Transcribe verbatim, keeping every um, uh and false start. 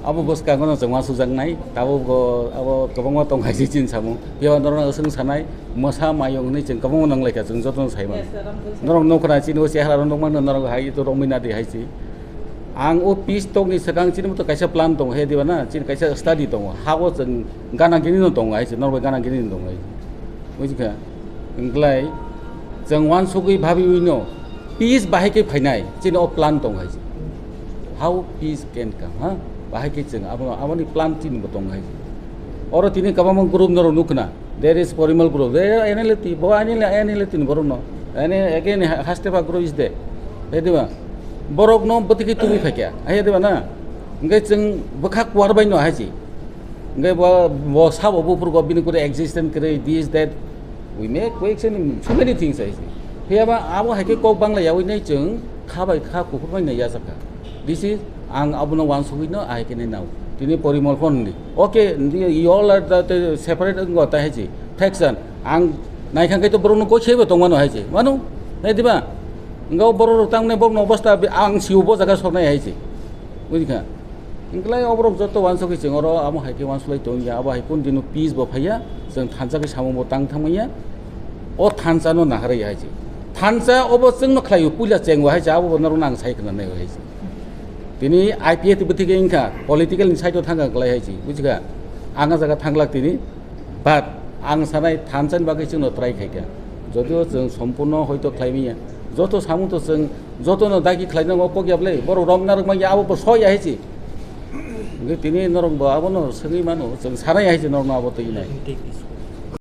Abo bwskango no chwng uansukjaknai, tabuk bo abo kwbangma tong hai se chini samung. Phiya norokno swng sanai, mwsa mayung hwnwi chwng kwbangma nang lai kha, chwng jotono sai mano. Norok nukha na chini o chehara rok nukmano norok hai to romwi nadi hai se. Ang o peace talk ni swkang chini to kaisa plan tongo, he diba na? Chini kaisa study tongo. Ha o chwng gana gini no tongo hai se, norok bai gana gini no tongo hai se. Buji kha? Wngklai chwng uansugwi bhabiwi no peace bahai khe phainai, chini o plan tongo hai se. How peace can come, ha? Bahai khe chwng abo, aboni plan chini bo tongo hai se. Oro tini kwbangma group norok nukha na. There is Porimal group. There are N L F T, bo N L F T ni borok no. And again, Hastepa group is there. He diba? Borok no bwtwi khe tubui phaikha. He diba na? Hwnkhe chwng bwkha kuar bai no hai se. Hwnkhe bo, bo sabo buphuru go bini kuri existence kwrwi, this, that. We make, we say so many things hai se. Phiya ba abo hai khe kok bangla yawi nai chwng kha bai kha kuphur bai nai yachak kha. This is ang abono uansugwi no ahai khe nai nao. Tini Porimal phone ni. Okay, you all are the, the separate wngwi ta hai se. Faction. Ang nai kha khe to borok no koi sebo tong mano hai se. Mano? Hai diba? Wngkha borok rok tang nai borok no obostha ang siu bo jaga sok nai hai se. Buji kha? Wngklai oborok joto uansugwi chwng oro amo hai khe uansuklai tong ya, abo hai kun dino peace bo phaiya, chwng thansa khe samung bo tang thangmanya, o thansa no naharwi hai se. Thansa obo chwngno khlaio, puila chengbo hai se, abo bo norokno ang sai khna nai hai se. Tini I P F T bwtwi khe wngkha, political ni side o thangkha klai hai se, buji kha? Ang a jaga thanglak tini, but ang sanai thansa ni bagwi chwngno try khaikha. Jodio chwng sompurno hoito khlai manya, joto samung to chwng jotono dagi khlai nango kok ya bwle, borok romna rwk manya abo bo soi ya hai se. Hwnkhe tini norok bo abono swngwi mano, chwng sanai hai se norokno abo twi nai.